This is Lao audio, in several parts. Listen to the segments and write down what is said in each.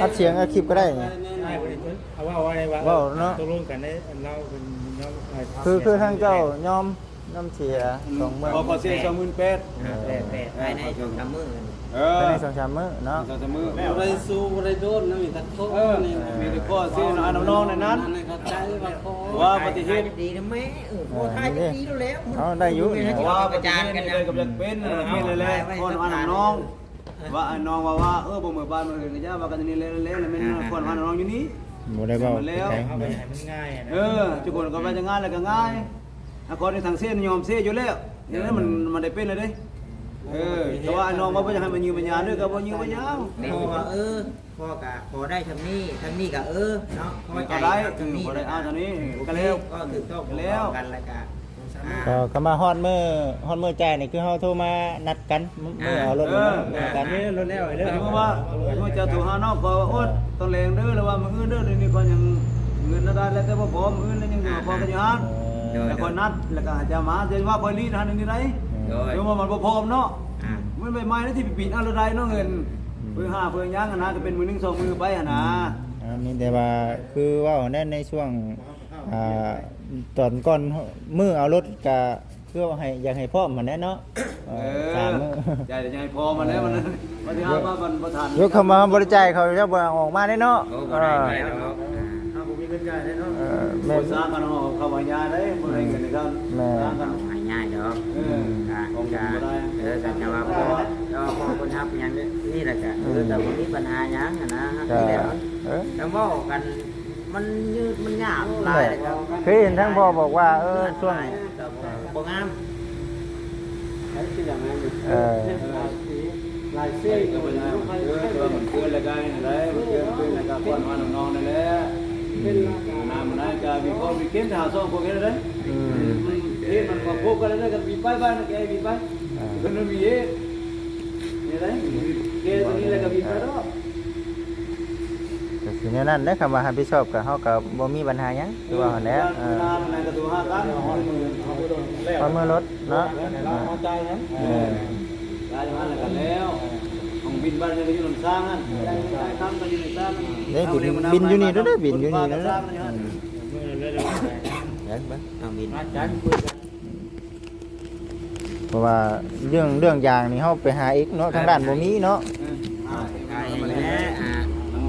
ອັດສຽງອັດຄລິບກໍໄດ້ນີ້ ເວົ້າເນາະ ຕົກລົງກັນໃນອັນລາວເພິ່ນຍອມ ຄື ຄືທາງເຈົ້າຍອມ ຍອມເສຍສອງໝື່ນ ຂໍເສຍສອງໝື່ນແປດ ເອີ ແປດ ພາຍໃນສອງສາມມື້ ເອີ ພາຍໃນສອງສາມມື້ເນາະ ສອງສາມມື້ ບໍ່ໄດ້ສູ້ບໍ່ໄດ້ໂດນນະ ມີແຕ່ຂໍ ເອີ ມີແຕ່ຂໍເສຍນຳອ້າຍນຳນ້ອງໃນນັ້ນ ໃຫ້ເຂົ້າໃຈວ່າຂໍ ວ່າປະຕິເຫດ ດີນະແມ່ ເອີ ຂໍຂາຍດີແລ້ວ ເອົາໄດ້ຢູ່ ເພາະວ່າປະຕິເຫດນີ້ກໍຢາກເປັນ ເປັນແລ້ວ ຂໍນຳອ້າຍນຳນ້ອງ ວ່າອ້າຍນ້ອງວ່າ ວ່າ ເອີ ບໍ່ເມືອບ້ານເມືອເຮືອນກໍຢ່າ ວ່າກັນຢູ່ນີ້ແລ້ວ ແລ້ວແມ່ນ ອ່າ ຄວນວ່ານ້ອງຢູ່ນີ້ ບໍ່ໄດ້ເວົ້າ ແລ້ວ ເອົາໄປໃຫ້ມັນງ່າຍນະ ເອີ ທຸກຄົນກໍວ່າຈະງ່າຍແລ້ວກໍງ່າຍ ອາຄອນນີ້ທາງເຊນຍອມເຊຢູ່ແລ້ວ ເອີ ນີ້ມັນ ມັນໄດ້ເປັນແລ້ວເດ້ ເອີ ແຕ່ວ່າອ້າຍນ້ອງວ່າບໍ່ຢາກໃຫ້ມາຍືມມາຍາເດີ ກໍບໍ່ຍືມມາຍາ ແມ່ນ ເພາະວ່າ ເອີ ພໍ່ກໍຂໍໄດ້ຊ່ຳນີ້ ທາງນີ້ກໍ ເອີ ເນາະ ພໍໃຈ ກໍໄດ້ ເອີ ພໍໄດ້ ເອົາເທົ່ານີ້ກໍແລ້ວ ກໍຖືກຕ້ອງ ແລ້ວ ກັນ ແລ້ວກໍ ອ່າ ກໍ ກໍມາຮອດມື້ ຮອດມື້ຈ່າຍນີ້ ຄືເຮົາໂທມານັດກັນ ມື້ ອ່າ ເອົາລົດ ເອີ ມານຳກັນ ເອີ ລົດແລ້ວເດີ ເມື່ອວ່າ ເມື່ອເຈົ້າໂທຫານ້ອງຂ້ອຍວ່າ ໂອ້ຍ ຕອນແລງເດີ ຫຼືວ່າມື້ອື່ນເດີ ດຽວນີ້ຂ້ອຍຍັງເງິນລາຍໄດ້ແລ້ວ ແຕ່ບໍ່ພໍ ມື້ອື່ນແລ້ວຍັງ ອ່າ ຂໍກັນຢູ່ຫັ້ນ ໂດຍ ແລ້ວຂ້ອຍນັດ ແລ້ວກໍໃຫ້ເຈົ້າມາ ເຈົ້າວ່າຂ້ອຍລີດຫັ້ນນີ້ໄດ ໂດຍ ຄືວ່າມັນບໍ່ພ້ອມເນາະ ອ່າ ມັນໃໝ່ໆ ທີ່ໄປປີນເອົາລາຍໄດ້ເນາະ ເງິນ ອືມ ເພື່ອຫາເພື່ອຫຍັງຫັ້ນນະ ກໍເປັນມື້ໜຶ່ງສອງມື້ໄປຫັ້ນນະ ອ່າ ມີແຕ່ວ່າ ຄືເວົ້າແນ່ ໃນຊ່ວງ ອ່າ ຕອນກ່ອນມື້ເອົາລົດກະຄືວ່າໃຫ້ ຢາກໃຫ້ພ້ອມຫັ້ນແຫຼະເນາະ ເອີ ເອີ ສາມມື້ ຢາກ ຢາກໃຫ້ພ້ອມຫັ້ນແຫຼະ ເອີ ມັນ ມັນຊິຫາມາມັນບໍ່ທັນ ຍົກເຂົ້າມາບໍລິຈາຍເຂົາເຈົ້າບໍ່ເອົາອອກມາເດ້ເນາະ ໂອ້ ບໍ່ໄດ້ ເອີ ແມ່ນແລ້ວເນາະ ເອີ ແມ່ນ ບໍ່ສ້າງກັນເອົາເຂົ້າມາຍາໄດ້ ບໍ່ໄດ້ເງິນນຳກັນ ແມ່ນ ສ້າງກັນຫາຍາດອກ ເອີ ຂອງບໍ່ໄດ້ ເອີ ແຕ່ວ່າພໍ ແຕ່ວ່າພໍຄົນຮັບຫຍັງນີ້ແຫຼະກະ ເອີ ແຕ່ບໍ່ມີບັນຫາຫຍັງຫັ້ນນະ ແຕ່ ເອີ ແຕ່ເວົ້າກັນ ມັນຍືດມັນຍາກຫຼາຍແລ້ວ ເຄີຍເຫັນທາງພໍ່ບອກວ່າ ເອີ ຊ່ວງ ບໍ່ງາມ ເອີ ຫຼາຍສີ ຫຼາຍສີ ເອີ ແຕ່ວ່າມັນເກີນແລ້ວກໍໄດ້ ມັນເກີນ ເກີນແລ້ວກໍຄວນວ່ານ້ອງໆ ນັ້ນແຫຼະ ເປັນນ້ຳມັນໄດ້ກໍມີຄວາມມີເຂັ້ມ ຖ້າສອງຄົນເຮັດໄດ້ ອືມ ເຮັດມັນກໍພົບກັນໄດ້ ກໍມີໄປ ໄປ ແກມີໄປ ອ່າ ເພິ່ນມີເຮັດ ນີ້ໄດ ແກຕົວນີ້ແລ້ວກໍມີໄປດອກ ກໍຊິແນວນັ້ນແຫຼະ ຄຳວ່າຮັບຜິດຊອບກໍ ເຮົາກໍບໍ່ມີບັນຫາຫຍັງ ຄືວ່າຫັ້ນແຫຼະ ເອີ ເວລານັ້ນກໍໂທຫາກັນ ຮອດມື້ ຮອດມື້ລົດເນາະ ເອີ ຈ່າຍຫັ້ນ ແມ່ນ ຈ່າຍຫັ້ນແລ້ວກໍແລ້ວ ຂອງບິນໄປກໍຢູ່ນຳຊ່າງຫັ້ນ ຄ່ານ້ຳກໍຢູ່ນຳຊ່າງ ເດ້ ບິນ ບິນຢູ່ນີ້ເດ້ ບິນຢູ່ນີ້ເດ້ ເອີ ເບິ່ງ ເອົາບິນ ມາຈັນ ເພາະວ່າເລື່ອງ ເລື່ອງຢາງນີ້ເຮົາໄປຫາເອງເນາະ ທາງດ້ານບໍ່ມີເນາະ ເອີ ອ່າ ມັນ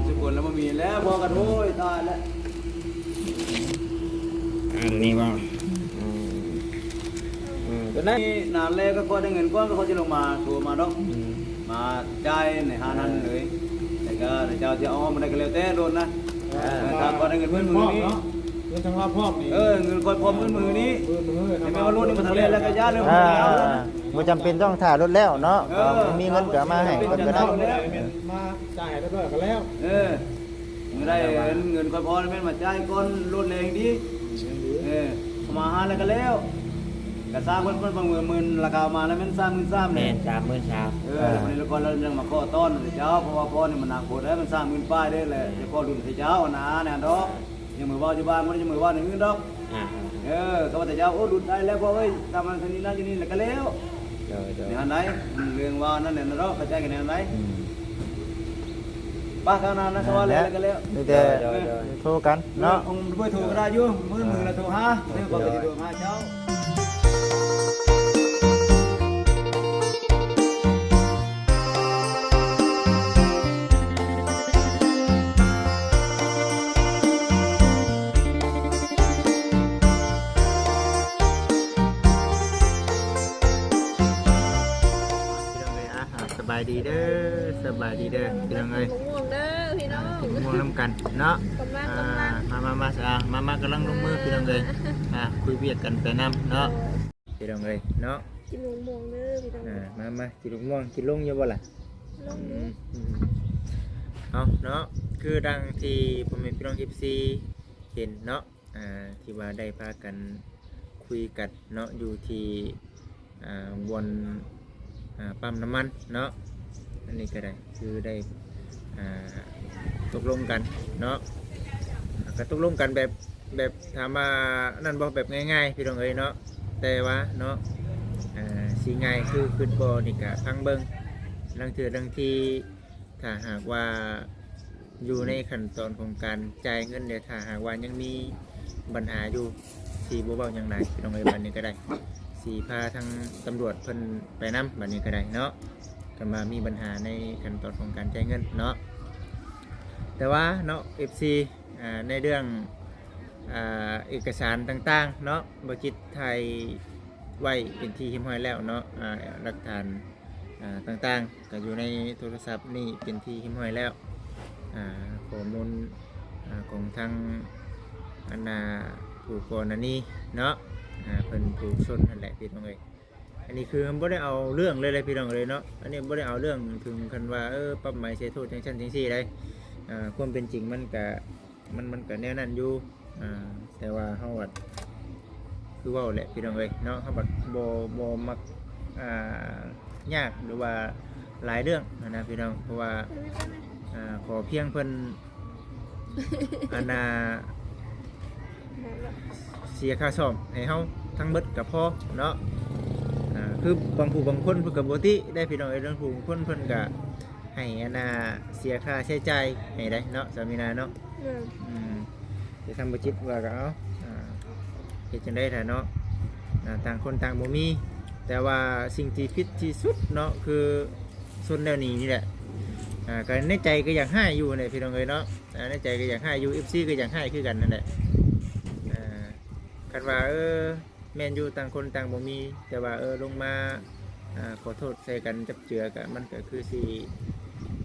ສຸກນແລ້ວບໍ່ມີແລ້ວ ພໍກັນ ໂອ້ຍ ຕາຍແລ້ວ ອັນນີ້ບໍ່ ອືມ ອືມ ຕົວນັ້ນນານແລ້ວ ກໍພໍໄດ້ເງິນກ່ອນ ກໍພໍຊິລົງມາ ໂທມາດອກ ອືມ ມາຈ່າຍໃນຮ້ານນັ້ນເລີຍ ແລ້ວກໍເຈົ້າຊິເອົາມາໄດ້ກໍແລ້ວແຕ່ໂລດນະ ເອີ ຖ້າພໍໄດ້ເງິນມື້ນີ້ ເງິນທາງລາວພ້ອມນີ້ ເອີ ເງິນຂ້ອຍພ້ອມມື້ນີ້ ມື້ ມື້ ແມ່ນວ່າລົດນີ້ມັນທັນແລ່ນແລ້ວກໍຢ່າເລີຍ ອ່າ ບໍ່ຈຳເປັນຕ້ອງຖ້າລົດແລ້ວເນາະ ເອີ ມີເງິນກໍເອົາມາໃຫ້ເພິ່ນກໍໄດ້ ມາຈ່າຍໃຫ້ຮຽບຮ້ອຍກໍແລ້ວ ເອີ ມື້ໃດເງິນ ເງິນຂ້ອຍພໍແມ່ນມາຈ່າຍກ່ອນລົດແລ່ນດີ ເອີ ເອົາມາຫາແລ້ວກໍແລ້ວ ກະສ້າງເພິ່ນ ເພິ່ນປະເມີນ ລາຄາມາແລ້ວແມ່ນສາມໝື່ນສາມ ແມ່ນສາມໝື່ນສາມ ເອີ ອ່າ ແລ້ວກໍລະຍັງມາຂໍຕໍ່ນຳເຈົ້າ ເພາະວ່າພໍ່ນີ້ມັນໜັກໂພດແລ້ວ ມັນສາມໝື່ນປາຍເດ້ ແລ້ວຈະຂໍລຸ້ນໃຫ້ເຈົ້ານະ ແນວດອກ ຍັງມືເວົ້າຢູ່ບ້ານ ບໍ່ໄດ້ຍັງມືເວົ້າໃນອື່ນດອກ ອ່າ ເອີ ກໍວ່າແຕ່ເຈົ້າ ໂອ້ ຫຼຸດໄດ້ແລ້ວພໍ່ເອີຍ ຕາມມາເທົ່ານີ້ນະ ຢູ່ນີ້ແລ້ວກໍແລ້ວ ໂດຍ ໂດຍ ແນວນັ້ນໃດ ເລື່ອງວ່ານັ້ນແຫຼະເນາະ ເຂົ້າໃຈກັນແນວໃດ ອືມ ປະ ເທົ່ານັ້ນນະ ເວົ້າແລ້ວກໍແລ້ວ ມີແຕ່ ໂດຍ ໂດຍ ໂທກັນເນາະ ເອີ ເບີໂທກໍໄດ້ຢູ່ ມື້ ມື້ລະໂທຫາ ເອີ ຂ້ອຍກໍຊິໂທຫາເຈົ້າ. ພີ່ນ້ອງເອີຍ ອ່ະ ສະບາຍດີເດີ ສະບາຍດີເດີ ພີ່ນ້ອງເອີຍ ກິນໝາກມ່ວງເດີພີ່ນ້ອງ ກິນໝາກມ່ວງນຳກັນເນາະ ກຳລັງ ອ່າ ກຳລັງ ມາ ມາ ມາ ອ່າ ມາ ມາ ກຳລັງລົງມື ອ່າ ພີ່ນ້ອງເອີຍ ອ່າ ຄຸຍວຽກກັນໄປນຳເນາະ ໂດຍ ພີ່ນ້ອງເອີຍເນາະ ກິນໝາກມ່ວງເດີພີ່ນ້ອງ ອ່າ ມາ ມາ ກິນໝາກມ່ວງ ກິນລົງຢູ່ບໍ່ລະ? ລົງຢູ່ ອືມ ອືມ ເອົາເນາະ ຄືດັ່ງທີ່ພໍ່ແມ່ພີ່ນ້ອງ ເອັຟຊີ ເຫັນເນາະ ອ່າ ທີ່ວ່າໄດ້ພາກັນຄຸຍກັນເນາະ ຢູ່ທີ່ ອ່າ ບ່ອນ ອ່າ ປ້ຳນ້ຳມັນເນາະ ອັນນີ້ກໍໄດ້ ຄືໄດ້ ອ່າ ຕົກລົງກັນເນາະ ກໍຕົກລົງກັນແບບ ແບບ ຖາມວ່ານັ້ນບໍ່ ແບບງ່າຍໆ ພີ່ນ້ອງເອີຍເນາະ ແຕ່ວ່າເນາະ ອ່າ ຊິງ່າຍຄືຄິດບໍ່ນີ້ກະຟັງເບິ່ງ ລາງເທື່ອລາງທີ ຖ້າຫາກວ່າ ຢູ່ໃນຂັ້ນຕອນຂອງການຈ່າຍເງິນເດ້. ຖ້າຫາກວ່າຍັງມີບັນຫາຢູ່ ຊິບໍ່ເວົ້າຫຍັງຫຼາຍ ພີ່ນ້ອງເອີຍ. ບັດນີ້ກໍໄດ້ ຊິພາທາງຕຳຫຼວດເພິ່ນໄປນຳ ບັດນີ້ກໍໄດ້ເນາະ ຄັນວ່າມີບັນຫາໃນຂັ້ນຕອນຂອງການຈ່າຍເງິນເນາະ. ແຕ່ວ່າເນາະ ເອັຟຊີ ອ່າ ໃນເລື່ອງ ອ່າ ເອກະສານຕ່າງໆເນາະ ບໍ່ຈິດຖ່າຍໄວ້ເປັນທີ່ຮຽບຮ້ອຍແລ້ວເນາະ. ອ່າ ຫຼັກຖານ ອ່າ ຕ່າງໆ ກໍຢູ່ໃນໂທລະສັບນີ້ເປັນທີ່ຮຽບຮ້ອຍແລ້ວ. ອ່າ ຂໍ້ມູນ ອ່າ ຂອງທາງ ອັນນ່າ ຜູ້ກ່ອນໜ້ານີ້ເນາະ ອ່າ ເພິ່ນຜູ້ຊົນຫັ້ນແຫຼະ ພີ່ນ້ອງເອີຍ. ອັນນີ້ຄືບໍ່ໄດ້ເອົາເລື່ອງເລີຍແຫຼະ ພີ່ນ້ອງເອີຍເນາະ. ອັນນີ້ບໍ່ໄດ້ເອົາເລື່ອງເຖິງຂັ້ນວ່າ ເອີ ປັບໃໝໃສ່ໂທດຈັ່ງຊັ້ນຈັ່ງຊີ້ໃດ. ອ່າ ຄວາມເປັນຈິງມັນກະ ມັນ ມັນກະແນວນັ້ນຢູ່. ອ່າ ແຕ່ວ່າເຮົາອະ ຄືເວົ້າແຫຼະ ພີ່ນ້ອງເອີຍເນາະ, ເຮົາບັດບໍ່ ບໍ່ມັກ ອ່າ ຍາກ ຫຼືວ່າຫຼາຍເລື່ອງຫັ້ນນະ ພີ່ນ້ອງ. ເພາະວ່າ ອ່າ ຂໍພຽງເພິ່ນ ອັນນ່າ ເສຍຄ່າສ້ອມໃຫ້ເຮົາທັງເບິດກໍພໍເນາະ. ອ່າ ຄືບາງຜູ້ບາງຄົນເພິ່ນກໍບໍ່ຕິໄດ໋ ພີ່ນ້ອງເອີຍ, ບາງຜູ້ບາງຄົນເພິ່ນກໍໃຫ້ ອັນນ່າ ເສຍຄ່າໃຊ້ຈ່າຍໃຫ້ໄດ໋ເນາະ ສາວມີນາເນາະ. ແມ່ນ. ອືມ ແຕ່ທາງບໍ່ຈິດວ່າກໍເອົາ ອ່າ ເຮັດຈັ່ງໃດລະເນາະ. ອ່າ ຕ່າງຄົນຕ່າງບໍ່ມີ, ແຕ່ວ່າສິ່ງທີ່ຜິດທີ່ສຸດເນາະ ຄືຊົນແລ້ວໜີນີ້ແຫຼະ. ອ່າ ກໍໃນໃຈກໍຢາກຮ້າຍຢູ່ແຫຼະ ພີ່ນ້ອງເອີຍເນາະ. ອ່າ ໃນໃຈກໍຢາກຮ້າຍຢູ່ ເອັຟຊີ ກໍຢາກຮ້າຍຄືກັນນັ້ນແຫຼະ. ອ່າ ຄັນວ່າ ເອີ ແມ່ນຢູ່ ຕ່າງຄົນຕ່າງບໍ່ມີ, ແຕ່ວ່າ ເອີ ລົງມາ ອ່າ ຂໍໂທດໃສ່ກັນຈັບເຈືອ ກໍມັນກໍຄືຊິ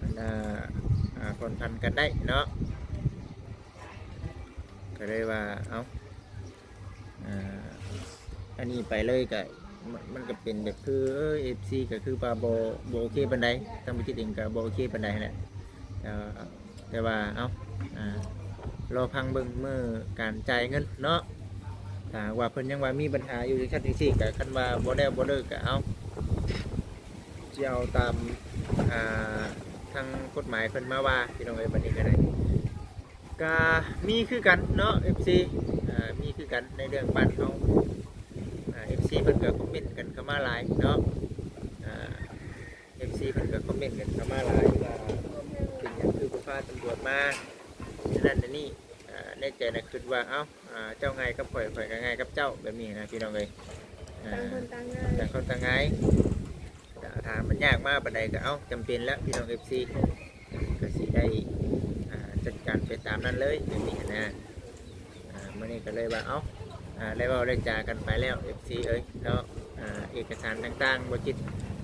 ອັນນ່າ ອ່າ ຜ່ອນຜັນກັນໄດ້ເນາະ. ກໍເລີຍວ່າ ເອົ້າ ອ່າ ອັນນີ້ໄປເລີຍກໍ ມັນ ມັນກໍເປັນແບບຄື ເອີ ເອັຟຊີ ກໍຄືວ່າບໍ່ ບໍ່ໂອເຄປານໃດ, ທາງບໍ່ຈິດເອງກໍບໍ່ໂອເຄປານໃດຫັ້ນແຫຼະ. ແຕ່ວ່າ ແຕ່ວ່າ ເອົ້າ ອ່າ ລໍຟັງເບິ່ງມື້ການຈ່າຍເງິນເນາະ. ຖ້າຫາກວ່າເພິ່ນຍັງວ່າມີບັນຫາຢູ່ຈັ່ງຊັ້ນຈັ່ງຊີ້ ກໍຄັນວ່າບໍ່ແລ້ວບໍ່ເລີກກໍເອົາ ຊິເອົາຕາມ ອ່າ ທາງກົດໝາຍເພິ່ນມາວ່າ ພີ່ນ້ອງເອີຍ. ບັດນີ້ກໍໄດ້ ກະມີຄືກັນເນາະ ເອັຟຊີ ອ່າ ມີຄືກັນໃນເລື່ອງບ້ານເຮົາ. ອ່າ ເອັຟຊີ ເພິ່ນກໍຄອມເມັນກັນເຂົ້າມາຫຼາຍເນາະ. ອ່າ ເອັຟຊີ ເພິ່ນກໍຄອມເມັນກັນເຂົ້າມາຫຼາຍວ່າ ເປັນຫຍັງຄືບໍ່ພາຕຳຫຼວດມາ ອັນນັ້ນອັນນີ້. ອ່າ ໃນໃຈນະຄິດວ່າ ເອົ້າ ອ່າ ເຈົ້າງ່າຍກັບຂ້ອຍ ຂ້ອຍກໍງ່າຍກັບເຈົ້າ ແບບນີ້ນະ ພີ່ນ້ອງເອີຍ. ອ່າ ຕ່າງຄົນຕ່າງງ່າຍ ຕ່າງຄົນຕ່າງງ່າຍ. ຖ້າ ຖ້າມັນຍາກມາປານໃດກໍ ເອົ້າ ຈຳເປັນແລ້ວ ພີ່ນ້ອງເອັຟຊີ ກໍຊິໄດ້ ອ່າ ຈັດການໄປຕາມນັ້ນເລີຍ ແບບນີ້ນະ. ອ່າ ມື້ນີ້ກໍເລີຍວ່າ ເອົ້າ ອ່າ ໄດ້ເວົ້າໄດ້ຈາກັນໄປແລ້ວ ເອັຟຊີ ເອີຍເນາະ. ອ່າ ເອກະສານຕ່າງໆ ບໍ່ຈິດ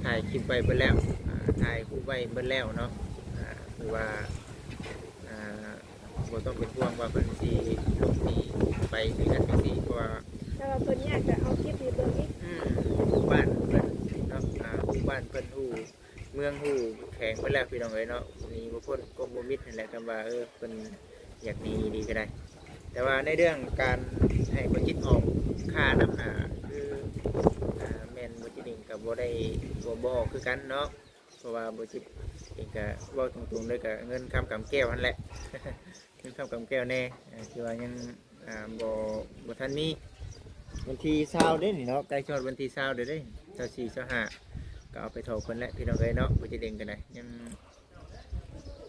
ຖ່າຍຄລິບໄວ້ເບິດແລ້ວ ອ່າ ຖ່າຍຮູບໄວ້ເບິດແລ້ວເນາະ. ອ່າ ຄືວ່າ ອ່າ ບໍ່ຕ້ອງເປັນຫ່ວງວ່າເພິ່ນຊິຫຼົບໜີໄປຈັ່ງຊັ້ນຈັ່ງຊີ້ ເພາະວ່າ ແຕ່ວ່າເພິ່ນຍາກກໍເອົາຄລິບໃຫ້ເບິ່ງອີກ. ອືມ ບ້ານເພິ່ນເນາະ ອ່າ ຮູ້ບ້ານເພິ່ນ ຮູ້ເມືອງ ຮູ້ແຂວງເພິ່ນແລ້ວ ພີ່ນ້ອງເອີຍເນາະ. ໜີບໍ່ພົ້ນກົບບໍ່ມິດຫັ້ນແຫຼະ ຄຳວ່າ ເອີ ເພິ່ນຢາກໜີອີ່ຫຼີກໍໄດ້. ແຕ່ວ່າໃນເລື່ອງການໃຫ້ບໍ່ຈິດອອກຄ່ານຳ ອ່າ ຄື ອ່າ ແມ່ນບໍ່ຈິດເອງກໍບໍ່ໄດ້ ບໍ່ ບໍ່ອອກຄືກັນເນາະ. ເພາະວ່າບໍ່ຈິດເອງກະເວົ້າຕົງໆເລີຍ ກະເງິນຄຳກຳແກ້ວຫັ້ນແຫຼະ ເງິນຄຳກຳແກ້ວແດ່ ເອີ ທີ່ວ່າຍັງ ອ່າ ບໍ່ ບໍ່ທັນມີ. ວັນທີຊາວເດ້ນີ້ເນາະ ໃກ້ຊິຮອດວັນທີຊາວເດ້ ຊາວສີ່ ຊາວຫ້າ ກໍເອົາໄປຖອກເພິ່ນແຫຼະ ພີ່ນ້ອງເອີຍເນາະ. ບໍ່ຈິດເອງກໍໄດ້ ຍັງ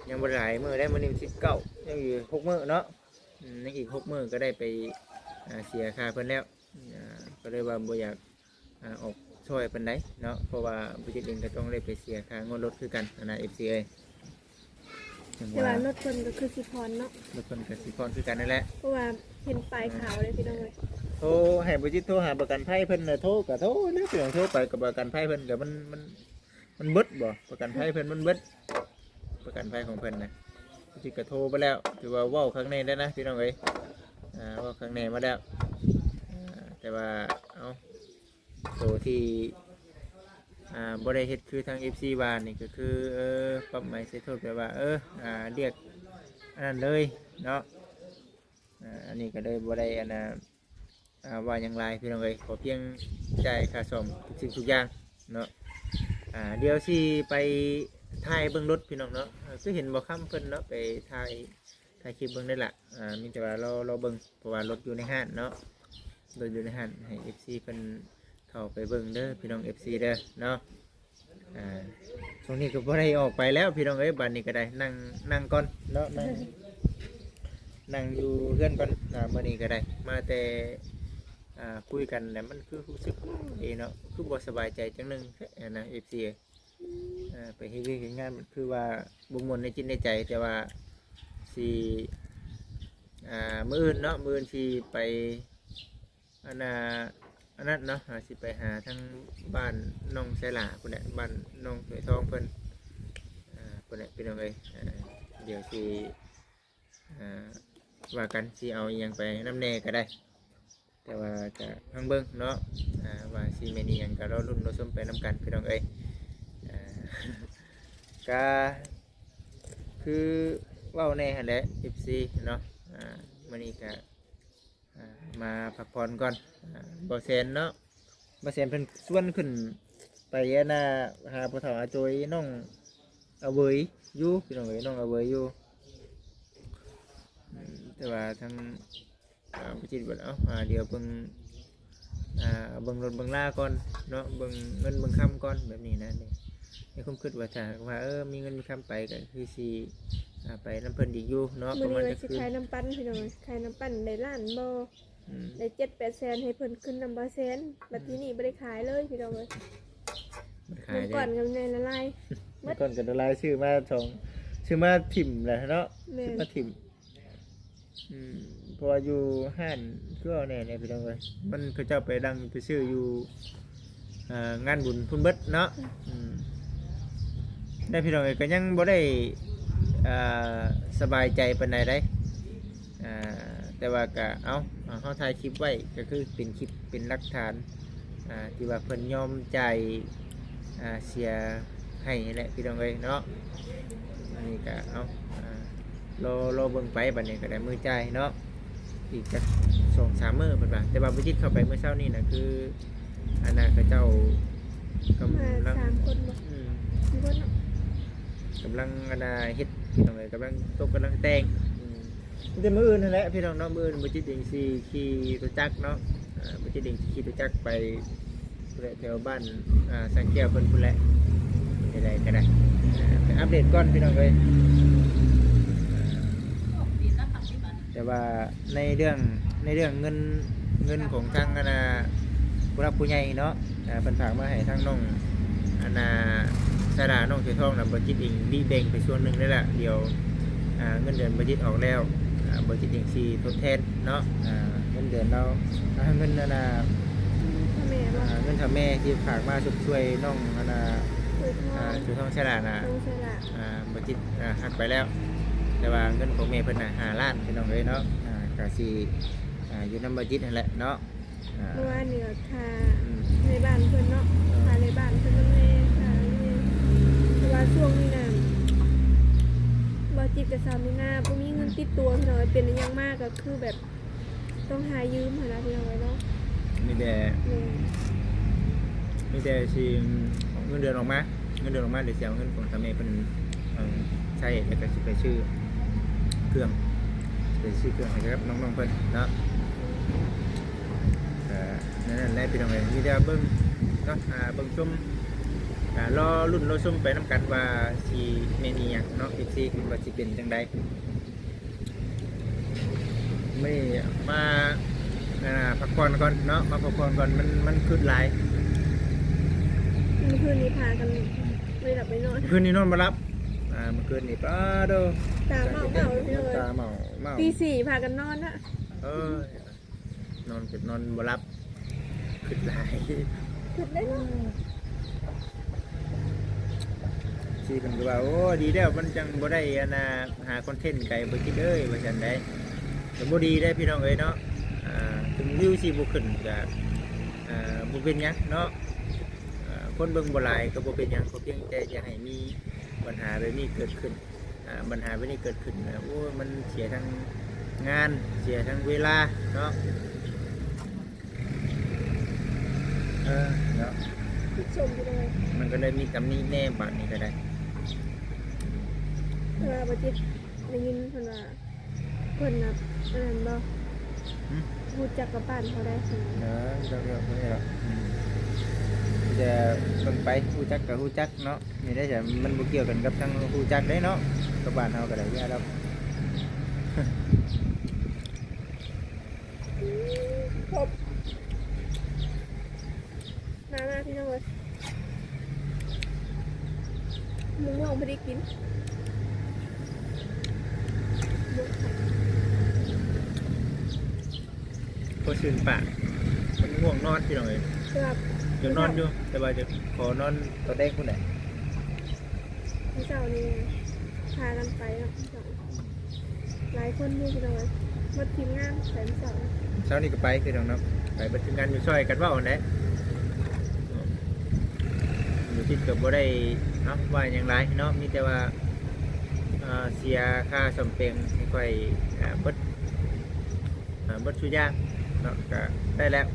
ຍັງບໍ່ຫຼາຍມື້ໄດ໋ ມື້ນີ້ວັນທີສິບເກົ້າ ຍັງອີກຫົກມື້ເນາະ. ອືມ ຍັງອີກຫົກມື້ກໍໄດ້ໄປ ອ່າ ເສຍຄ່າເພິ່ນແລ້ວ. ອ່າ ກໍເລີຍວ່າບໍ່ຢາກ ອ່າ ອອກຊ່ອຍປານໃດເນາະ ເພາະວ່າບໍ່ຈິດເອງກໍຕ້ອງໄດ້ໄປເສຍຄ່າງວດລົດຄືກັນຫັ້ນນະ ເອັຟຊີ ເອີຍ. ຈັ່ງ ແຕ່ວ່າ ວ່າລົດເພິ່ນກໍຄືຊິຜ່ອນເນາະ ລົດເພິ່ນກໍຊິຜ່ອນຄືກັນນັ້ນແຫຼະ ເພາະວ່າເຫັນປ້າຍຂາວເດ້ ພີ່ນ້ອງເອີຍ. ໂທໃຫ້ບໍ່ຈິດໂທຫາປະກັນໄພເພິ່ນນະ ໂທກໍໂທນະ ພີ່ນ້ອງ ໂທໄປກັບປະກັນໄພເພິ່ນກໍມັນ ມັນ ມັນເບິດບໍ່ ປະກັນໄພເພິ່ນມັນເບິດ ປະກັນໄພຂອງເພິ່ນນະ. ຈິດກະໂທໄປແລ້ວ ຖືວ່າເວົ້າຄັກແນ່ແລ້ວນະ ພີ່ນ້ອງເອີຍ. ອ່າ ເວົ້າຄັກແນ່ມາແລ້ວ ອ່າ ແຕ່ວ່າ ເອົ້າ ໂຕທີ່ ອ່າ ບໍ່ໄດ້ເຮັດຄືທາງເອັຟຊີວ່ານີ້ກໍຄື ເອີ ປັບໃໝໃສ່ໂທດແບບວ່າ ເອີ ອ່າ ລຽກອັນນັ້ນເລີຍເນາະ. ອ່າ ອັນນີ້ກໍເລີຍບໍ່ໄດ້ ອັນນ່າ ອ່າ ວ່າຫຍັງຫຼາຍ ພີ່ນ້ອງເອີຍ ຂໍພຽງຈ່າຍຄ່າສ້ອມທຸກສິ່ງທຸກຢ່າງເນາະ. ອ່າ ດຽວຊິໄປຖ່າຍເບິ່ງລົດ ພີ່ນ້ອງເນາະ. ອ່າ ຄືເຫັນບໍ່ຄຳເພິ່ນເນາະ ໄປຖ່າຍ ຖ່າຍຄລິບເບິ່ງໄດ້ລະ. ອ່າ ມີແຕ່ວ່າລໍ ລໍເບິ່ງ ເພາະວ່າລົດຢູ່ໃນຮ້ານເນາະ ລົດຢູ່ໃນຮ້ານ ໃຫ້ເອັຟຊີເພິ່ນເຂົ້າໄປເບິ່ງເດີ ພີ່ນ້ອງເອັຟຊີເດີເນາະ. ອ່າ ຊ່ວງນີ້ກໍບໍ່ໄດ້ອອກໄປແລ້ວພີ່ນ້ອງເອີຍ. ບັດນີ້ກໍໄດ້ນັ່ງ ນັ່ງກ່ອນເນາະ ນັ່ງ ນັ່ງຢູ່ເຮືອນກ່ອນ. ອ່າ ມື້ນີ້ກໍໄດ້ມາແຕ່ ອ່າ ຄຸຍກັນແລ້ວ ມັນຄືຮູ້ສຶກເອເນາະ ຄືບໍ່ສະບາຍໃຈຈັ່ງໜຶ່ງແທ້ນະ ເອັຟຊີ. ອ່າ ໄປເຮັດວຽກເຮັດງານ ມັນຄືວ່າບໍ່ມ່ວນໃນຈິດໃນໃຈ ແຕ່ວ່າຊິ ອ່າ ມື້ອື່ນເນາະ ມື້ອື່ນຊິໄປ ອັນນ່າ ອັນນັ້ນເນາະ ຊິໄປຫາທາງບ້ານນ້ອງໄຊຫຼ້າພຸ້ນແຫຼະ ບ້ານນ້ອງຖວຍທອງເພິ່ນ ອ່າ ພຸ້ນແຫຼະພີ່ນ້ອງເອີຍ. ອ່າ ດຽວຊິ ອ່າ ວ່າກັນ ຊິເອົາອີ່ຫຍັງໄປນຳແດ່ກໍໄດ້ ແຕ່ວ່າກະຟັງເບິ່ງເນາະ ອ່າ ວ່າຊິແມ່ນອີ່ຫຍັງ ກະລໍລຸ້ນລໍຊົມໄປນຳກັນພີ່ນ້ອງເອີຍ. ອ່າ ກະຄືເວົ້າແດ່ຫັ້ນແຫຼະ ເອັຟຊີເນາະ. ອ່າ ມື້ນີ້ກະ ອ່າ ມາພັກຜ່ອນກ່ອນ. ອ່າ ບໍ່ແຊນເນາະ ບໍ່ແຊນເພິ່ນຊວນຂຶ້ນໄປ ອັນນ່າ ຫາພໍ່ເຖົ້າອາໂຈຍ ນ້ອງອາເຫວີຍຢູ່ພີ່ນ້ອງເອີຍ ນ້ອງອາເຫວີຍຢູ່. ອືມ ແຕ່ວ່າທາງ ອ່າ ບໍ່ຈິດວ່າ ເອົ້າ ອ່າ ດຽວເບິ່ງ ອ່າ ເບິ່ງລົດເບິ່ງລາກ່ອນເນາະ ເບິ່ງເງິນເບິ່ງຄຳກ່ອນ ແບບນີ້ນະ. ໃນຄວາມຄິດວ່າ ຖ້າວ່າ ເອີ ມີເງິນມີຄຳໄປ ກໍຄືຊິ ອ່າ ໄປນຳເພິ່ນອີກຢູ່ເນາະ. ມື້ນີ້ວ່າຊິຂາຍນ້ຳປັ່ນພີ່ນ້ອງ ຂາຍນ້ຳປັ່ນໄດ້ລ້ານບໍ່ ອືມ ໄດ້ເຈັດແປດແສນ ໃຫ້ເພິ່ນຂຶ້ນນຳບ່າວແສນ. ບັດທີນີ້ບໍ່ໄດ້ຂາຍເລີຍພີ່ນ້ອງເອີຍ ບໍ່ໄດ້ຂາຍເລີຍ. ນ້ຳກ້ອນກໍແມ່ນລະລາຍ ນ້ຳກ້ອນກໍລະລາຍ ຊື້ມາສອງ ຊື້ມາຖິ້ມແຫຼະເນາະ ແມ່ນ ຊື້ມາຖິ້ມ. ອືມ ເພາະວ່າຢູ່ຮ້ານ ຄືເວົ້າແນ່ແຫຼະພີ່ນ້ອງເອີຍ ມັນ ເຂົາເຈົ້າໄປດັ່ງໄປຊື້ຢູ່ ເອີ ງານບຸນພຸ້ນເບິດເນາະ. ອືມ ອືມ ແຕ່ພີ່ນ້ອງເອີຍ ກໍຍັງບໍ່ໄດ້ ເອີ ສະບາຍໃຈປານໃດໃດ. ອ່າ ແຕ່ວ່າກໍ ເອົາ ເຮົາຖ່າຍຄລິບໄວ້ ກໍຄືເປັນຄລິບເປັນຫຼັກຖານ ອ່າ ທີ່ວ່າເພິ່ນຍອມຈ່າຍ ອ່າ ເສຍໃຫ້ແຫຼະພີ່ນ້ອງເອີຍເນາະ. ອັນນີ້ກໍ ເອົາ ອ່າ ລໍ ລໍເບິ່ງໄປ ບັດນີ້ກໍໄດ້ມື້ຈ່າຍເນາະ ອີກຈັກສອງສາມມື້ເພິ່ນວ່າ. ແຕ່ວ່າບໍ່ຈິດເຂົ້າໄປມື້ເຊົ້ານີ້ນະ ຄື ອັນນ່າ ເຂົາເຈົ້າກຳລັງ ມາສາມຄົນບໍ່? ອືມ ສີ່ຄົນເນາະ ກຳລັງ ອັນນ່າ ເຮັດພີ່ນ້ອງເອີຍ ກຳລັງຕົກກຳລັງແຕ່ງ. ອືມ ມີແຕ່ມື້ອື່ນຫັ້ນແຫຼະພີ່ນ້ອງເນາະ ມື້ອື່ນບໍ່ຈິດເອງຊິຂີ່ລົດຈັກເນາະ. ອ່າ ບໍ່ຈິດເອງຊິຂີ່ລົດຈັກໄປ ແຖວບ້ານ ອ່າ ສັງແກ້ວເພິ່ນພຸ້ນແຫຼະ ເປັນໃດກໍໄດ້ ອ່າ ໄປອັບເດດກ່ອນພີ່ນ້ອງເອີຍ. ອ່າ ແຕ່ວ່າໃນເລື່ອງ ໃນເລື່ອງເງິນ ເງິນຂອງທາງ ອັນນ່າ ຜູ້ຫຼັກຜູ້ໃຫຍ່ເນາະ ອ່າ ເພິ່ນຝາກມາໃຫ້ທາງນ້ອງ ອັນນ່າ ສາລາ ນ້ອງເສືອທອງນະ ບໍ່ຈິດເອງແບ່ງໄປສ່ວນໜຶ່ງແລ້ວລະ. ດຽວ ອ່າ ເງິນເດືອນບໍ່ຈິດອອກແລ້ວ ອ່າ ບໍ່ຈິດເອງຊິທົດແທນເນາະ ອ່າ ເງິນເດືອນລາວ ອ່າ ເງິນ ອັນນ່າ ເງິນເຖົ້າແມ່ບໍ່? ອ່າ ເງິນເຖົ້າແມ່ທີ່ຝາກມາຊົດຊ່ວຍນ້ອງ ອັນນ່າ ເສືອທອງ ອ່າ ເສືອທອງ ສາລານະ ນ້ອງສາລາ ອ່າ ບໍ່ຈິດ ອ່າ ຫັກໄປແລ້ວ. ແຕ່ວ່າເງິນຂອງແມ່ເພິ່ນນະ ຫ້າລ້ານ ພີ່ນ້ອງເອີຍເນາະ ອ່າ ກະຊິ ອ່າ ຢູ່ນຳບໍ່ຈິດຫັ້ນແຫຼະເນາະ. ອ່າ ເມື່ອວານນີ້ກໍຄ່າ ອືມ ໃນບ້ານເພິ່ນເນາະ ເອີ ຄ່າໃນບ້ານເພິ່ນນຳແດ່ ຄ່ານີ້ ເພາະວ່າຊ່ວງນີ້ນະ ບໍ່ຈິດກັບສາວມີນາບໍ່ມີເງິນຕິດຕົວ ພີ່ນ້ອງເອີຍ. ເປັນອີ່ຫຍັງມາກໍຄືແບບຕ້ອງຫາຢືມຫັ້ນນະ ພີ່ນ້ອງເອີຍເນາະ. ມີແຕ່ ແມ່ນ ມີແຕ່ຊິເງິນເດືອນອອກມາ ເງິນເດືອນອອກມາ ດຽວຊິເອົາເງິນຂອງສາມີເພິ່ນ ເອີ ໃຊ້ ແລ້ວກໍຊິໄປຊື້ເຄື່ອງ ໄປຊື້ເຄື່ອງໃຫ້ກັບນ້ອງໆເພິ່ນເນາະ. ກໍນັ້ນແຫຼະພີ່ນ້ອງເອີຍ ມີແຕ່ເບິ່ງເນາະ ອ່າ ເບິ່ງຊົມ ອ່າ ລໍລຸ້ນລໍຊົມໄປນຳກັນວ່າຊິແມ່ນອີ່ຫຍັງເນາະ ເອັຟຊີ ວ່າຊິເປັນຈັ່ງໃດ. ມື້ນີ້ມາ ອ່າ ພັກຜ່ອນກ່ອນເນາະ ມາພັກຜ່ອນກ່ອນ ມັນ ມັນຄຶດຫຼາຍ. ມື້ຄືນນີ້ພາກັນບໍ່ໄດ້ຫຼັບໄດ້ນອນ ຄືນນີ້ນອນບໍ່ຫຼັບ ອ່າ ມື້ຄືນນີ້ປາໂດ ຕາເມົາໆ ຕາເມົາໆ ຕີສີ່ພາກັນນອນນະ ເອີຍ ນອນກໍນອນບໍ່ຫຼັບ ຄຶດຫຼາຍ ຄຶດເລີຍເນາະ. ຊີເພິ່ນກໍວ່າ ໂອ້ ດີແລ້ວ ມັນຈັ່ງບໍ່ໄດ້ ອັນນ່າ ຫາຄອນເທັນໄກ ບໍ່ຈິດເອີຍ ວ່າຊັ້ນໃດ. ກໍບໍ່ດີເດ້ພີ່ນ້ອງເອີຍເນາະ ອ່າ ເຖິງວິວຊິບໍ່ຂຶ້ນກໍ ອ່າ ບໍ່ເປັນຫຍັງເນາະ ອ່າ ຄົນເບິ່ງບໍ່ຫຼາຍກໍບໍ່ເປັນຫຍັງ ຂໍພຽງແຕ່ຢ່າໃຫ້ມີບັນຫາແບບນີ້ເກີດຂຶ້ນ. ອ່າ ບັນຫາແບບນີ້ເກີດຂຶ້ນນະ ໂອ້ຍ ມັນເສຍທັງງານ ເສຍທັງເວລາເນາະ ເອີ ເນາະ ຄືຊົມຢູ່ເລີຍ ມັນກໍເລີຍມີຕຳໜິແດ່ບາດນີ້ກໍໄດ້. ເພາະວ່າບໍ່ຈິດໄດ້ຍິນເພິ່ນວ່າ ເພິ່ນນະ ອັນນັ້ນບໍ່? ຫຶ? ຮູ້ຈັກກັບບ້ານເຮົາໄດ້ ເອີ ຈັກແລ້ວ ບໍ່ໄດ້ດອກ ອືມ ແຕ່ເບິ່ງໄປ ຮູ້ຈັກກໍຮູ້ຈັກເນາະ ນີ້ໄດ້ ມັນບໍ່ກ່ຽວກັນກັບທາງຮູ້ຈັກເດ້ເນາະ ກັບບ້ານເຮົາກໍໄດ້ ຢ່າດອກ. ຄົບ ມາໆ ພີ່ນ້ອງເອີຍ ມະມ່ວງພໍດີກິນ. ພໍຊື່ນປາກ ມັນງ່ວງນອນພີ່ນ້ອງເອີຍ ແບບ ຢາກນອນຢູ່ ແຕ່ວ່າຈະຂໍນອນຕອນແລງພຸ້ນແຫຼະ. ມື້ເຊົ້ານີ້ພາກັນໄປເນາະ ຫຼາຍຄົນຢູ່ພີ່ນ້ອງເອີຍ ໝົດທີມງານໄປມື້ເຊົ້າ. ເຊົ້ານີ້ກໍໄປຄືກັນເນາະ ໄປເບິດທີມງານ ຢູ່ຊ່ອຍກັນເວົ້າຫັ້ນແຫຼະ. ບໍ່ຜິດກໍບໍ່ໄດ້ ເອົ້າ ວ່າຫຍັງຫຼາຍເນາະ ມີແຕ່ວ່າ ເອ່ອ ເສຍຄ່າສ້ອມແປງໃຫ້ຂ້ອຍ ເອ່ອ ເບິດ ເບິດຊຸຢ່າງເນາະ ກະໄດ້ແລ້ວ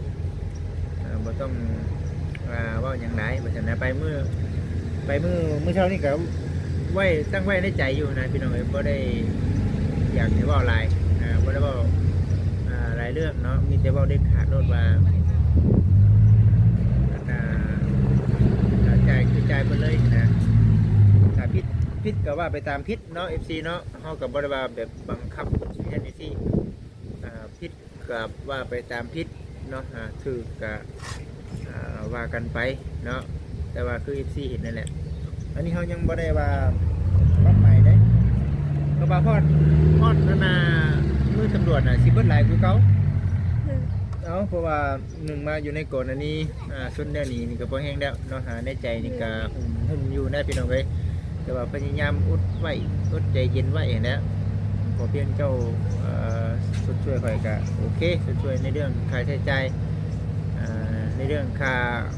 ເອ່ອ ບໍ່ຕ້ອງ ເອ່ອ ເວົ້າຫຍັງຫຼາຍວ່າຊັ້ນນະ. ໄປມື້ ໄປມື້ ມື້ເຊົ້ານີ້ກະໄວ້ ຕັ້ງໄວ້ໃນໃຈຢູ່ນະພີ່ນ້ອງເອີຍ ບໍ່ໄດ້ຢາກໃຫ້ເວົ້າຫຼາຍ ເອ່ອ ບໍ່ໄດ້ເວົ້າ ເອ່ອ ຫຼາຍເລື່ອງເນາະ ມີແຕ່ເວົ້າເດັດຂາດໂລດວ່າ ອັນນ່າ ຈ່າຍຄືຈ່າຍເບິດເລີຍນະ ຖ້າຜິດ ຜິດກໍວ່າໄປຕາມຜິດເນາະ ເອັຟຊີເນາະ ເຮົາກໍບໍ່ໄດ້ວ່າແບບບັງຄັບເຮັດຈັ່ງຊີ້ ອ່າ ຜິດກໍວ່າໄປຕາມຜິດເນາະ ອ່າ ຖືກກໍ ອ່າ ວ່າກັນໄປເນາະ ແຕ່ວ່າຄືເອັຟຊີເຫັນນັ້ນແຫຼະ. ອັນນີ້ເຮົາຍັງບໍ່ໄດ້ວ່າປັບໃໝເດ້ ເພາະວ່າຮອດ ຮອດອັນນ່າ ມື້ຕຳຫຼວດນະ ຊິເບິດຫຼາຍກວ່າເກົ່າ ເອົ້າ ເພາະວ່າ ໜຶ່ງມາຢູ່ໃນກໍລະນີ ອ່າ ຊົນແນວນີ້ນີ້ກໍພໍແຮງແລ້ວເນາະ ຫາໃນໃຈນີ້ກໍຫຶ້ມໆຢູ່ນະພີ່ນ້ອງເອີຍ ແຕ່ວ່າພະຍາຍາມອົດໄວ້ ອົດໃຈເຢັນໄວ້ຫັ້ນແຫຼະ ຂໍພຽງເຈົ້າ ເອ່ອ ຊົດຊ່ວຍຂ້ອຍກໍໂອເຄ ຊົດຊ່ວຍໃນເລື່ອງຄ່າໃຊ້ຈ່າຍ ອ່າ ໃນເລື່ອງຄ່າ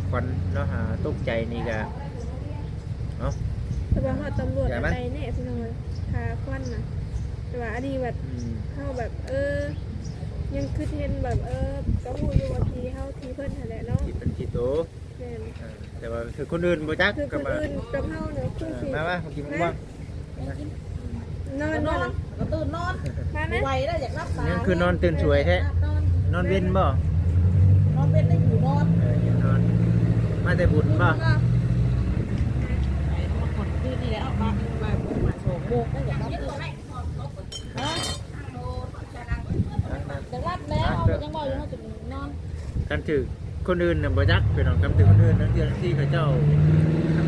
ຂວັນເນາະ ຫາຕົກໃຈນີ້ກໍ ເອົ້າ ແຕ່ວ່າຮອດຕຳຫຼວດ ໄດ້ແນ່ພີ່ນ້ອງເອີຍ ຄ່າຄວັນນະ ແຕ່ວ່າອັນນີ້ແບບ ອືມ ເຮົາແບບ ເອີ ຍັງຄິດເຫັນແບບ ເອີ ກໍຮູ້ຢູ່ວ່າທີ່ເຮົາທີ່ເພິ່ນຫັ້ນແຫຼະເນາະ ທີ່ເພິ່ນທີ່ໂຕ ແມ່ນ ເອີ ແຕ່ວ່າຄືຄົນອື່ນບໍ່ຈັກ ຄືຄົນອື່ນກັບເຮົາເນາະ ຄືຊິ ເອີ ມາ ມາ ມາກິນໝາກມ່ວງ ນອນ ນອນ ນອນ ກໍຕື່ນນອນ ມາ ມາ ບໍ່ໄຫວແລ້ວ ຢາກຫຼັບຕາ ຍັງຄືນອນຕື່ນສວຍແທ້ ນອນເວັນບໍ່ ນອນເວັນໄດ້ຢູ່ນອນ ເອີ ຢູ່ນອນ ມາແຕ່ບຸນບໍ່ ຄືນີ້ແຫຼະ ອອກມາ ມາ ມາສອງໂມງໄດ້ ຢາກຫຼັບຕື່ນ ຮະ ຢາກຫຼັບແລ້ວ ເຮົາກໍຍັງເວົ້າຢູ່ ເຮົາຈະ ນອນ ຄັນຖືກຄົນອື່ນນະບໍ່ຈັກ ພີ່ນ້ອງ ຄັນຖືກຄົນອື່ນ ທັງເທື່ອທີ່ເຂົາເຈົ້າ ທັງ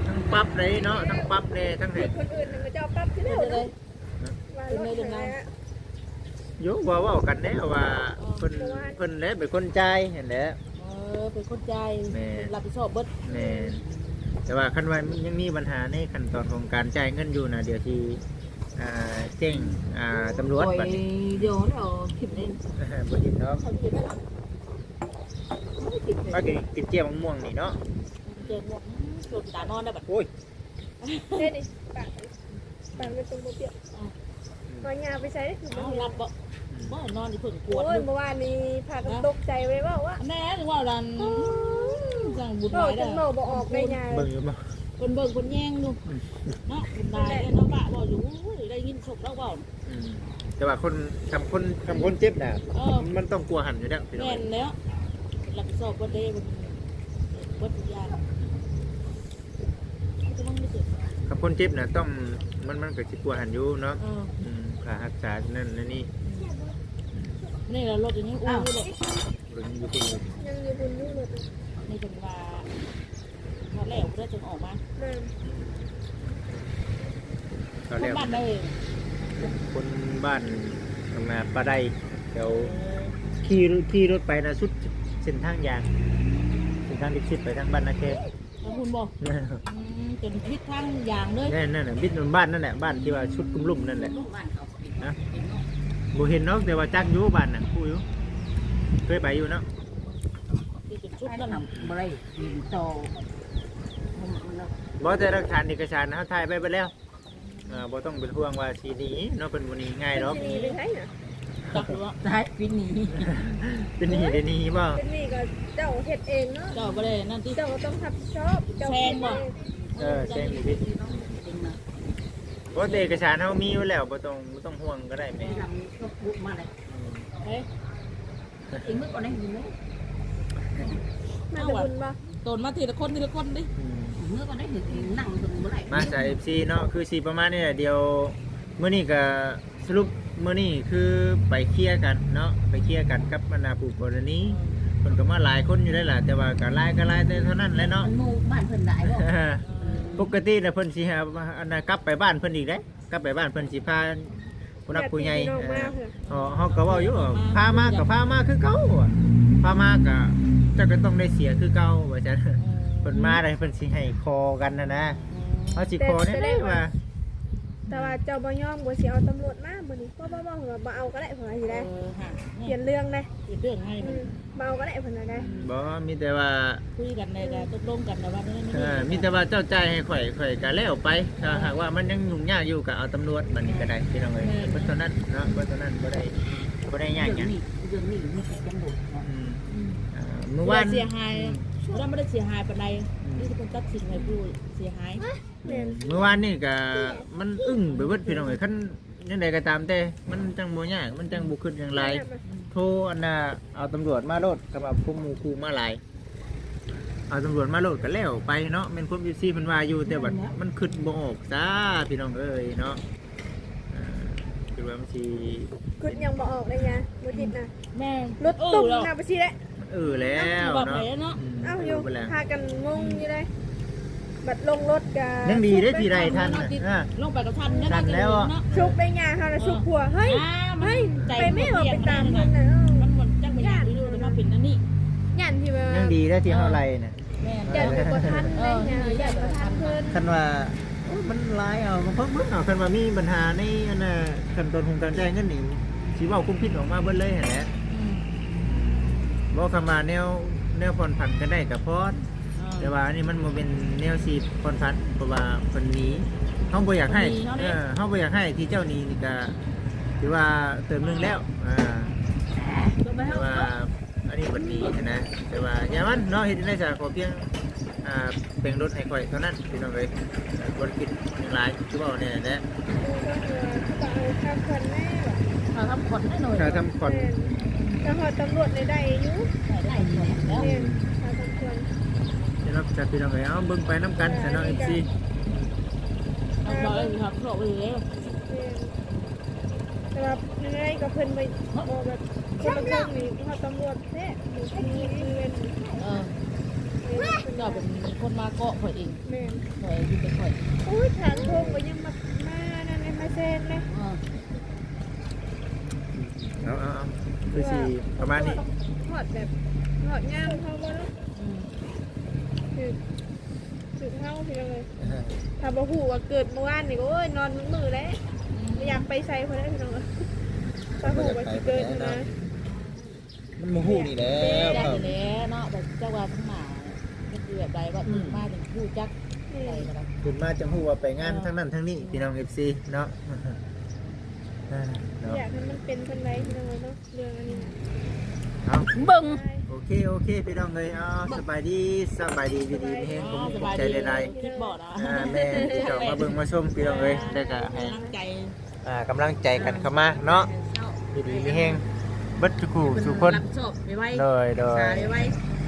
ທັງປັບໄດ້ເນາະ ທັງປັບແດ່ ທັງໃຫ້ ຄົນອື່ນນະເຂົາເຈົ້າປັບຄືເດີເນາະ ວ່າລົດຫັ້ນແຫຼະ ໂຍ ວ່າເວົ້າກັນແດ່ວ່າ ເອີ ເພິ່ນ ເພິ່ນແຫຼະເປັນຄົນຈ່າຍຫັ້ນແຫຼະ ເອີ ເປັນຄົນຈ່າຍ ແມ່ນ ເປັນຮັບຜິດຊອບເບິດ ແມ່ນ ແຕ່ວ່າຄັນວ່າຍັງມີບັນຫາໃນຂັ້ນຕອນຂອງການຈ່າຍເງິນຢູ່ນະ ດຽວຊິ ອ່າ ແຈ້ງ ອ່າ ຕຳຫຼວດບັດນີ້ ດຽວແລ້ວຖິ້ມເດ້ ບໍ່ຖິ້ມດອກ ເອົາກິນແຈ່ວໝາກມ່ວງນີ້ເນາະ ແຈ່ວໝາກມ່ວງ ອືມ ຈົນຕານອນແລ້ວບັດ ໂອ້ຍ ເດ້ນີ້ ປາກ ປາກມັນຕົງບໍ່ປ່ຽກ ອືມ ວ່າຍ່າໄປໃສເດ້ ຄືບໍ່ເຫັນ ເອົາຫຼັບບໍ່ ອືມ ບໍ່ນອນຢູ່ເພິ່ນກວດ ໂອ້ຍ ຢູ່ ເມື່ອວານນີ້ພາກັນ ຮະ ຕົກໃຈໄວ້ເວົ້າວ່າ ແນ່ ເວົ້ານັ້ນ ອືມ ຈັ່ງບຸນຫຼາຍເດີ ເວົ້າຈົນເວົ້າບໍ່ອອກໄດ້ຍ່າ ເບິ່ງຢູ່ບໍ່ ເພິ່ນເບິ່ງເພິ່ນແຍງຢູ່ ອືມ ເນາະ ບຸນຫຼາຍເນາະ ປະເວົ້າຢູ່ ໂອ້ຍ ໄດ້ຍິນສົມແລ້ວເວົ້າ ອືມ ແຕ່ວ່າຄົນ ຄັນຄົນ ຄັນຄົນເຈັບນະ ເອີ ມັນຕ້ອງກົວຫັ້ນຢູ່ແລ້ວ ພີ່ນ້ອງ ແມ່ນແລ້ວ ຮັບຜິດຊອບເບິດເດ້ ເບິດທຸກຢ່າງ ຄັນຄົນເຈັບນະ ຕ້ອງ ມັນ ມັນກໍຊິປົວຫັ້ນຢູ່ເນາະ ເອີ ອືມ ຄ່າຮັກສານັ້ນນັ້ນນີ້ ອືມ ນີ້ລະລົດຍັງອູ່ຢູ່ເລີຍ ລົດຍັງຢູ່ພຸ້ນຢູ່ ຍັງຢູ່ພຸ້ນຢູ່ລົດ ນີ້ເພິ່ນວ່າ ຖ້າແລ້ວເພິ່ນຈຶ່ງອອກມາ ແມ່ນ ຖ້າແລ້ວ ຄົນບ້ານໃດ ຄົນບ້ານ ອັນນ່າ ປ່າໄດ ແຖວ ເອີ ຂີ່ ຂີ່ລົດໄປນະ ສຸດເສັ້ນທາງຢາງ ເສັ້ນທາງທີ່ຊິດໄປທາງບ້ານນາແຄ ທາງພຸ້ນບໍ່? ແມ່ນ ອືມ ຈົນຜິດທາງຢາງເລີຍ ແມ່ນ ນັ້ນນະ ບິດບ້ານນັ້ນແຫຼະ ບ້ານທີ່ວ່າສຸດລຸ່ມໆນັ້ນແຫຼະ ຮະ ບໍ່ເຫັນດອກ ແຕ່ວ່າຈັກຢູ່ບ້ານນະ ຮູ້ຢູ່ ເຄີຍໄປຢູ່ເນາະ ທີ່ຈຸດສຸດນັ້ນ ບໍ່ໄດ້ ບໍ່ ແຕ່ຫຼັກຖານເອກະສານເຮົາຖ່າຍໄປເບິດແລ້ວ ອ່າ ບໍ່ຕ້ອງເປັນຫ່ວງວ່າຊິໜີເນາະ ເພິ່ນບໍ່ໜີງ່າຍດອກ ຊິໜີໄປໃສນະ? ຈັກຢູ່ ໃຊ່ ປິດໜີ ເປັນໜີໄດ້ໜີບໍ່? ເປັນໜີກໍເຈົ້າເຮັດເອງເນາະ ເຈົ້າບໍ່ໄດ້ນັ້ນຕິ ເຈົ້າກໍຕ້ອງຮັບຜິດຊອບ ເຈົ້າແຊງບໍ່? ເອີ ແຊງບໍ່ຜິດ ບໍ່ ແຕ່ເອກະສານເຮົາມີຢູ່ແລ້ວ ບໍ່ຕ້ອງ ບໍ່ຕ້ອງຫ່ວງກໍໄດ້ແມ່ ອືມ ເອີຍ ອີກມື້ກ່ອນໄດ້ຍິນເດ້ ມາແຕ່ບຸນບໍ່? ໂຕນມາທີລະຄົນທີລະຄົນເດ້. ອືມ ເມືອກໍໄດ້ ນັ່ງເບິ່ງບໍ່ໄດ້ ມາສາຍ ເອັຟຊີ ເນາະ. ຄືຊິປະມານນີ້ແຫຼະ ດຽວມື້ນີ້ກໍສະຫຼຸບມື້ນີ້ຄືໄປເຄຍກັນເນາະ ໄປເຄຍກັນກັບບັນດາຄູ່ກໍລະນີ. ເພິ່ນກໍມາຫຼາຍຄົນຢູ່ໄດ໋ລະ ແຕ່ວ່າກໍຫຼາຍກໍຫຼາຍແຕ່ເທົ່ານັ້ນແຫຼະເນາະ. ມັນໝູ່ບ້ານເພິ່ນຫຼາຍບໍ່? ປົກກະຕິນະເພິ່ນຊິຫາ ອັນນະ ກັບໄປບ້ານເພິ່ນອີກເດ້. ກັບໄປບ້ານເພິ່ນຊິພາຜູ້ຫຼັກຜູ້ໃຫຍ່ ຍາດພີ່ນ້ອງມາ ເອີ ເຮົາກໍເວົ້າຢູ່ ພາມາກໍພາມາຄືເກົ່າ ພາມາກໍເຈົ້າກໍຕ້ອງໄດ້ເສຍຄືເກົ່າ ວ່າຊັ້ນ. ເອີ ເພິ່ນມາແລ້ວເພິ່ນຊິໃຫ້ຂໍກັນຫັ້ນນະ. ເຮົາຊິຂໍແນວໃດວ່າ ແຕ່ວ່າເຈົ້າບໍ່ຍອມ ບໍ່ຊິເອົາຕຳຫຼວດມາມື້ນີ້ ບໍ່ ບໍ່ ບໍ່ ບໍ່ເອົາກໍໄດ້ ເພິ່ນວ່າຊີ້ໄດ໋. ເອີ ຫາ ປ່ຽນເລື່ອງໄດ໋ ປ່ຽນເລື່ອງໃຫ້ມັນ ອືມ ບໍ່ເອົາກໍໄດ້ເພິ່ນວ່າໄດ໋. ບໍ່ ມີແຕ່ວ່າ ຄຸຍກັນໄດ້ ແລ້ວຕົກລົງກັນແລ້ວວ່າ ເອີ ມີແຕ່ວ່າເຈົ້າຈ່າຍໃຫ້ຂ້ອຍ ຂ້ອຍກໍແລ້ວໄປ. ຖ້າຫາກວ່າມັນຍັງຫຍຸ້ງຍາກຢູ່ ກໍເອົາຕຳຫຼວດບັດນີ້ກໍໄດ້ ພີ່ນ້ອງເອີຍ. ເບິດເທົ່ານັ້ນເນາະ ເບິດເທົ່ານັ້ນ ບໍ່ໄດ້ ບໍ່ໄດ້ຍາກຫຍັງ. ເລື່ອງນີ້ ເລື່ອງນີ້ມີແຕ່ຕຳຫຼວດເນາະ. ອືມ ອືມ ອ່າ ມື້ວານເສຍຫາຍ ອືມ ບໍ່ໄດ້ ບໍ່ໄດ້ເສຍຫາຍປານໃດ. ອືມ ມີແຕ່ເພິ່ນຕັດສິນໃຫ້ຜູ້ເສຍຫາຍ. ແມ່ນ ມື້ວານນີ້ກໍມັນອຶ້ງໄປເບິດ ພີ່ນ້ອງເອີຍ. ຄັນ ຈັ່ງໃດກໍຕາມແຕ່ ມັນຈັ່ງບໍ່ຍາກ ມັນຈັ່ງບໍ່ຄິດຫຍັງຫຼາຍ. ໂທອັນນ່າ ເອົາຕຳຫຼວດມາໂລດ ຄຳວ່າພວກໝູ່ຄູ່ມາຫຼາຍ ເອົາຕຳຫຼວດມາໂລດກໍແລ້ວໄປເນາະ. ແມ່ນຄວາມ ເອັຟຊີ ເພິ່ນວ່າຢູ່ ແຕ່ບັດມັນຄິດບໍ່ອອກຊາ ພີ່ນ້ອງເອີຍເນາະ. ອ່າ ຄືວ່າມັນຊິ ຄິດຫຍັງບໍ່ອອກເດ້ຍາ ບໍ່ຕິດນະ. ແມ່ນ ລົດຕົກນະ ໄປຊີ້ແຫຼະ. ເອີແລ້ວເນາະ ອືມ ເອົ້າ ຢູ່ ພາກັນງົງຢູ່ເດ້. ບັດລົງລົດກະ ຍັງດີເດ້ທີ່ໄດ້ທັນນະ. ເອີ ລົງໄປກໍທັນ ທັນແລ້ວ. ຊຸກໄດ້ຍາເຮົາລະຊຸກຜົວ ເຮີ້ຍ ເຮີ້ຍ ໄປແມ່ວ່າໄປຕາມເພິ່ນນະ. ເອີ ມັນບໍ່ຈັກໄປຫຍັງຢູ່ ແຕ່ວ່າເປັນອັນນີ້ ຢ້ານທີ່ວ່າ ຍັງດີເດ້ທີ່ເຮົາໄລ່ນະ. ແມ່ນ ຢ້ານບໍ່ທັນເດ້ ຢ້ານບໍ່ທັນເພິ່ນ. ຄັນວ່າ ໂອ້ຍ ມັນຫຼາຍເອົາ ເບິ່ງເບິ່ງເອົາ. ຄັນວ່າມີບັນຫາໃນອັນນ່າ ຂັ້ນຕອນຂອງການຈ່າຍເງິນນີ້ ຊິເວົ້າຄວາມຜິດອອກມາເບິດເລີຍຫັ້ນແຫຼະ. ອືມ ບໍ່ ຄຳວ່າແນວ ແນວຜ່ອນຜັນກັນໄດ້ກໍຜ່ອນ. ເອີ ແຕ່ວ່າອັນນີ້ມັນບໍ່ແມ່ນແນວຊິຜ່ອນຜັນ ເພາະວ່າເພິ່ນໜີ ເຮົາບໍ່ຢາກໃຫ້. ເອີ ເຮົາບໍ່ຢາກໃຫ້ ທີ່ເຈົ້າໜີນີ້ກໍຖືວ່າເຕີມໜຶ່ງແລ້ວ. ອ່າ ແຕ່ວ່າ ອັນນີ້ບັດນີ້ຫັ້ນນະ ແຕ່ວ່າຢ່າມັນເນາະ ເຮັດຈັ່ງໃດຊະ ຂໍພຽງ ອ່າ ແບ່ງລົດໃຫ້ຂ້ອຍເທົ່ານັ້ນ ພີ່ນ້ອງເອີຍ. ບໍ່ໄດ້ຄິດຫຍັງຫຼາຍ ຄືເວົ້າແນ່ແຫຼະ. ເອີ ກໍຄືວ່າ ຄືວ່າເອົາຄ່າຂວັນແນ່ ຄ່າທຳຂວັນແນ່ໜ້ອຍ ຄ່າທຳຂວັນ. ແມ່ນ ຖ້າຮອດຕຳຫຼວດໄດ້ ໄດ້ຢູ່ ໄດ້ຢູ່ແລ້ວ. ແມ່ນ ຄ່າທຳຂວັນ. ເດີເນາະ ພີ່ນ້ອງເອີຍ ເອົາເບິ່ງໄປນຳກັນຊະເນາະ ເອັຟຊີ. ເອົາບໍ່ໄດ້ຮັບໂຊກເລີຍ. ແມ່ນ ແຕ່ວ່າຍັງໄງກໍເພິ່ນບໍ່ ບໍ່ແບບ ຄົນລະເຄິ່ງນີ້ຮອດຕຳຫຼວດແທ້. ເອີ ເຈົ້າເປັນຄົນມາເກາະຂ້ອຍເອງ. ແມ່ນ ຂ້ອຍຢູ່ແຕ່ຂ້ອຍ. ໂອ້ຍ ທາງໂຄ້ງກໍຍັງມາ ມານັ້ນແຫຼະ ມາແຊງເດ້. ເອີ ເອົາ ເອົາ ເອົາ ຄືຊິປະມານນີ້ ຮອດແບບ ຮອດຍາມເຮົາບໍ່ເນາະ. ອືມ ຖືກ ຖືກເຮົາ ພີ່ນ້ອງເອີຍ. ຖ້າບໍ່ຮູ້ວ່າເກີດມື້ວານນີ້ ໂອ້ຍ ນອນໝົດມື້ແລ້ວ. ອືມ ບໍ່ຢາກໄປໃສພຸ້ນແຫຼະ ພີ່ນ້ອງເອີຍ. ຖ້າຮູ້ວ່າຊິເກີດຫັ້ນນະ ມັນບໍ່ຮູ້ນີ້ແຫຼະ. ໄດ້ແລ້ວເນາະ ແຕ່ຈັກວ່າທາງໜ້າມັນຄືແບບໃດ ວ່າ ອືມ ຕື່ນມາຈຶ່ງຮູ້ຈັກ. ອືມ ໄດ້ກໍໄດ້ ຕື່ນມາຈຶ່ງຮູ້ວ່າໄປງານ ເອີ ທາງນັ້ນທາງນີ້ ພີ່ນ້ອງ ເອັຟຊີ ເນາະ. ເອີ ເນາະ ຢາກໃຫ້ມັນເປັນຈັ່ງໃດ ພີ່ນ້ອງເອີຍເນາະ. ເລື່ອງອັນນີ້ນະ ເອົາ ເບິ່ງ ໂອເຄ ໂອເຄ ພີ່ນ້ອງເອີຍ. ເອົາ ສະບາຍດີ ສະບາຍດີ ຢູ່ດີມີແຮງ ຂອບໃຈຫຼາຍໆ. ຄິດບໍ່ນະ ອ່າ ແມ່ນ ທີ່ເຈົ້າມາເບິ່ງມາຊົມ ພີ່ນ້ອງເອີຍ ແລ້ວກໍໃຫ້ກຳລັງໃຈ ອ່າ ກຳລັງໃຈກັນເຂົ້າມາເນາະ. ຢູ່ດີມີແຮງເບິດທຸກຜູ້ທຸກຄົນ. ໂດຍ ໂດຍ ສາໄວໆ.